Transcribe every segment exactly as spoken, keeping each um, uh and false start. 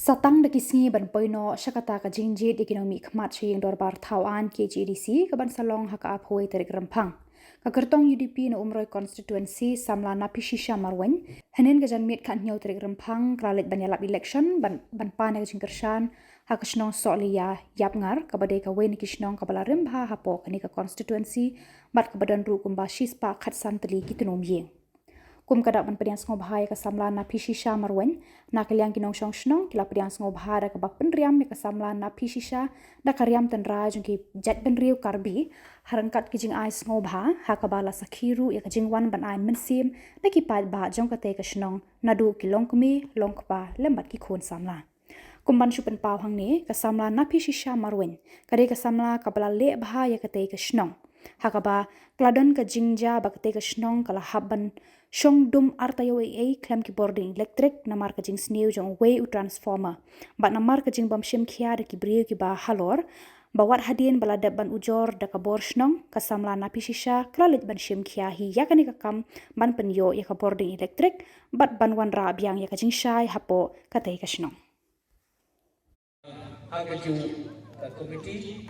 Sa tang da ki sngi ban poi noh sha kata ka jingjied ïa ki nongmihkhmat sha ïing dorbar thaw aiñ K H A D C ka ban sa long ha ka arphew tarik Rymphang. Ka kyrtong U D P na Umroi Constituency, samla Naphishisha Marwein, hynnin ka janmiet ka hynñiew tarik Rymphang ka la leit ban ïalap election ban, ban pan ïa ka jingkyrshan ha ka shnong Sohliya Ïapngar, kaba dei kawei na ki shnong kaba la rim bha hapoh kane ka constituency, bad kaba don ruh kumba shispah khatsan tylli ki tnum ïing. Kum ka dak ban pdiang sngewbha ïa ka samla Naphishisha Marwein, na ka liang ki nongshong shnong ki la pdiang sngewbha da kaba pynriam ïa ka samla Naphishisha da ka riam tynrai jong ki jaitbynriew Karbi, ha ryngkat ki jingai sngewbha, ha kaba la sakhi ruh ïa ka jingwan ban ai mynsiem da ki paidbah jong katei ka shnong, naduh ki longkmie, longkpa lem bad ki khun samla. Kum ban shu pynpaw hangne, ka samla Naphishisha Marwein ka dei ka samla kaba la leh bha ïa katei ka shnong, ha kaba ka la don ka jingjia ba katei ka shnong ka la hap ban shong dum arta ïa u ei ei khlem ki bording elektrik namar ka jingsniew jong uwei u transformer bad namar ka jingbym shim khia da ki briew kiba halor, ba wat hadien ba la dep ban ujor da ka bor shnong, ka samla Naphishisha ka la leit ban shim khia hi ïa kane ka kam ban pynïoh ïa ka bording elektrik bad ban wanrah biang ïa ka jingshai hapoh katei ka shnong. Ha ka juh ka komiti,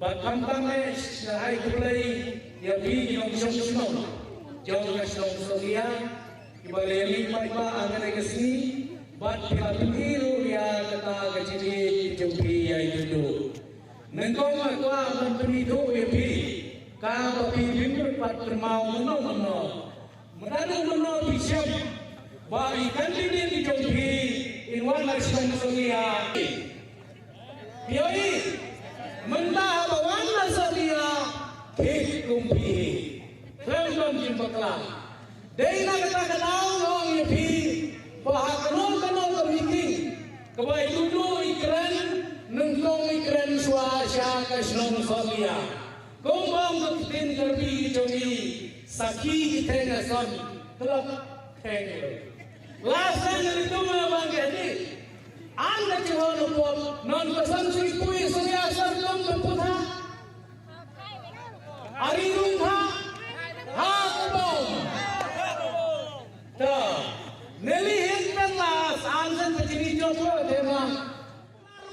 bad khamtam eh sha ai khublei ïa phi ki nongshong shnong jong ka shnong Sohliya, kiba la ïa mih paidbah ha kane ka sngi, bad phi la pyni ruh ïa kata ka jingïeit jong phi ïa i Duh. Nyngkong nga kwah ban pyni ruh ïa phi, kaba phi pynbeit bad pynmaw mynno mynno. Mynta ruh mynno phi shem ba i candidate i jong phi in wan na shnong Sohliya. Phi ïohi, mynta haba wan na Sohliya, thik kum phi hi. Khlem don jingbakla. Dei na kata ka daw nga ong ïa phi, ba ha kano kano ka meeting kaba i Duh i kren, nyngkong i kren shuwa sha ka shnong Sohliya. Kumba ong ka ktien Karbi jong ngi, sakhi ki theng ha son, tlot theng. Last time ngi tum ha bang ka ni. An ka jingho na pop, non ka san sui pui sui ha san tum ka putha. Ari rung ha, ha ka bom. Ta, neli hin kan las, an san ka jini jop ko tema.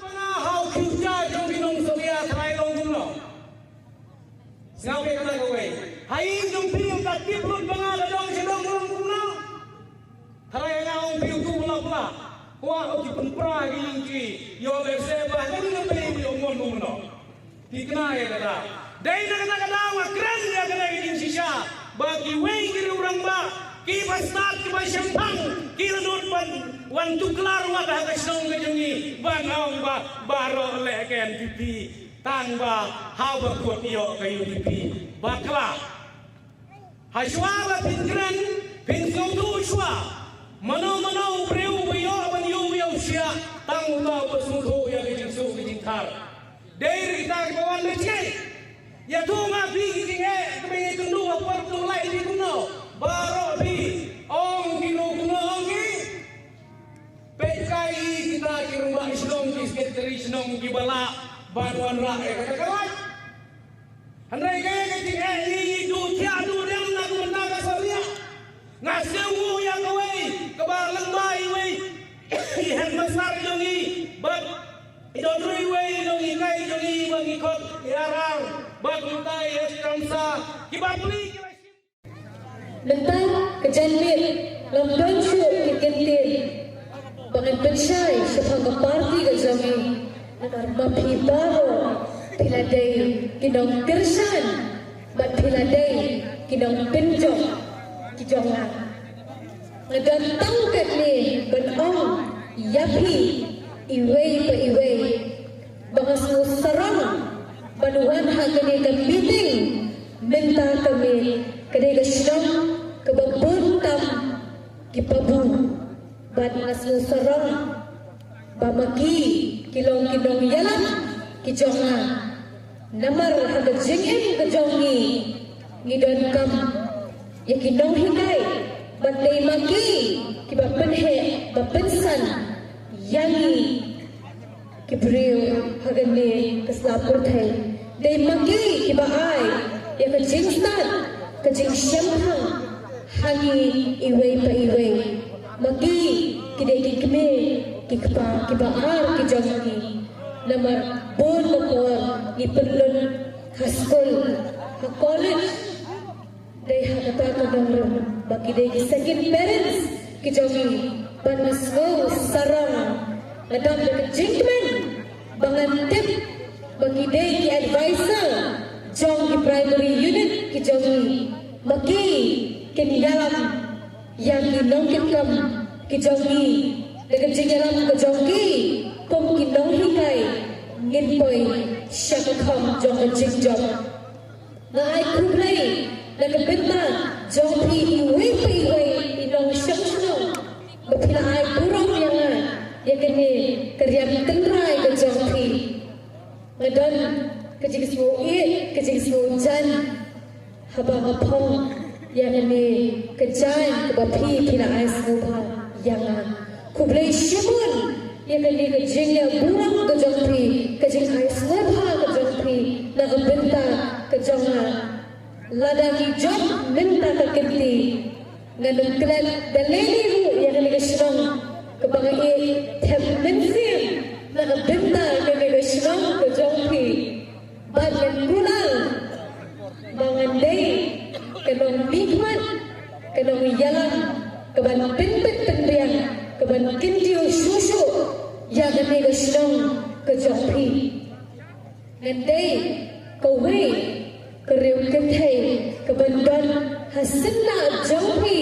Banga ha u future jong ki nong Sohliya tharai long kumno. Sngap ïa kata kawei. Ha ïing jong phi u ka tip lut banga la dong sha dong long kumno. Tharai nga ong phi u tu bla bla. Kwah u ki pynpra ki ïing ki. Ïoh lehse ba kani ka phi u ong kumno. Thikna ïa kata. Dei na kata ka daw nga kren ïa kane ka jingshisha ba kiwei ki riew rangbah kiba stad kiba shemphang ki la nud ban wan tuklar wat ha ka shnong ka jong ngi ban ong ba baroh leh ka N P P tang ba haba kut ïoh ka U D P. Bakla. Hashwa ba phin kren, phin sngewthuh shwa. Mano mano u briew uba ïoh ban ïoh ïa u shiah, tang uta uba sngewthuh ïa ka jingsuk ka jingthar. Dei ri kita kiba wan da jingeh. Ïathuh ma phi ki jingeh kiba ngi kynduh ha por tu lai phi kumno. Baroh phi ong kino kino ong ki. Peit kai i kita ki rangbah shnong ki secretary shnong kiba lah ban wanrah ïa kata ka lait. Hynrei kaei ka jingeh ngi duh thiah duh dem na ka bynta ka Sohliya. Nga sngewnguh ïa kawei kaba lyngba iwei i headmaster jong ngi bad i don ruh iwei i nonghikai jong ngi ba ngi khot i Arar bad utai i Ramsa kiba plie kiba shim. Mynta ka janmiet ngam don shuh ki kyntien ba ngan pynshai shaphang ka party ka jong ngi. Namar ma phi baroh phi la dei ki nongkyrshan bad phi la dei ki nongpynjop ki jong nga. Nga don tang katne ban ong ïa phi iwei pa iwei ba nga sngewsarong ban wan ha kane ka meeting mynta ka miet, ka dei ka shnong kaba bun tam ki pabu. Bad nga sngewsarong ba ma ki ki long ki nongïalam ki jong nga. Namar ha ka jingim ka jong ngi ngi donkam ïa ki nonghikai bad dei ma ki kiba pynheh ba pynsan ïa ngi ki briew ha kane ka sla pyrthei. Dei ma ki kiba ai ïa ka jingstad ka jingshemphang ha ngi iwei pa iwei. Ma ki ki dei ki kmie ki kpa kiba ar ki jong ngi. Namar bun ka por ngi pynlut ha skul, ha college, dei ha kata ka nongrim ba ki dei ki second parents ki jong ngi. Bad nga sngew sarong, nga dap da ka jingkmen ba ngan tip ba ki dei ki advisor jong ki primary unit ki jong ngi. Ma ki kin ïalam ïa ki nongkitkam ki jong ngi. Da ka jingïalam ka jong ki kum ki nonghikai, ngin poi sha ka kham jong ka jingjop. Nga ai khublei na ka bynta jong phi iwei pa iwei i nongshong shnong ba phi la ai burom ïa nga, ïa kane ka riam tynrai ka jong phi. Nga don ka jingsngewbha, ka jingsngewbha jan haba nga phong ïa kane ka jaiñ kaba phi, phi la ai sngewbha ïa nga. Khublei shibun ïa kane ka jingïaburom ka jong phi, ka jingai sngewbha ka jong phi na ka bynta ka jong nga. Lada ngi jop mynta ka kynti, ngan ym klet da lei lei ruh ïa kane ka shnong kaba nga ïeit thep mynsiem na ka bynta kane ka shnong ka jong phi. Bad ngan kular ba ngan dei ka nongmihkhmat, ka nongïalam kaban pynbit pynbiang, kaban kyntiew shuh shuh ïa kane ka shnong ka jong phi. Ngan dei kawei ka riew kynthei kaban don ha syndah jong phi.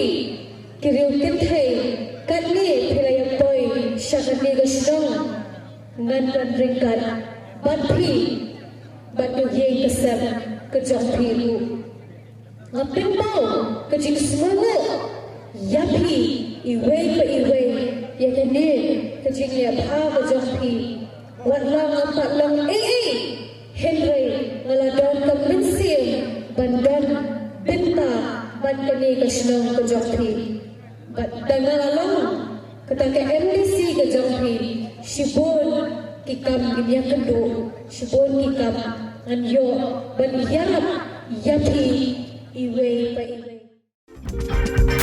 Ki riew kynthei katne phi la ïa poi sha kane ka shnong, ngan don ryngkat bad phi bad ka ïing ka sem ka jong phi ruh. Nga pynpaw ka jingsngewnguh ïa phi iwei pa iwei ïa kane ka jingïabha ka jong phi. Wat la ngam pat long ei ei, hynrei nga la don ka mynsiem ban don bynta bad kane ka shnong ka jong phi. Bad da nga la long kata ka M D C ka jong phi, shibun ki kam ngin ïakynduh, shibun ki kam ngan ïoh ban ïarap ïa phi iwei pa iwei.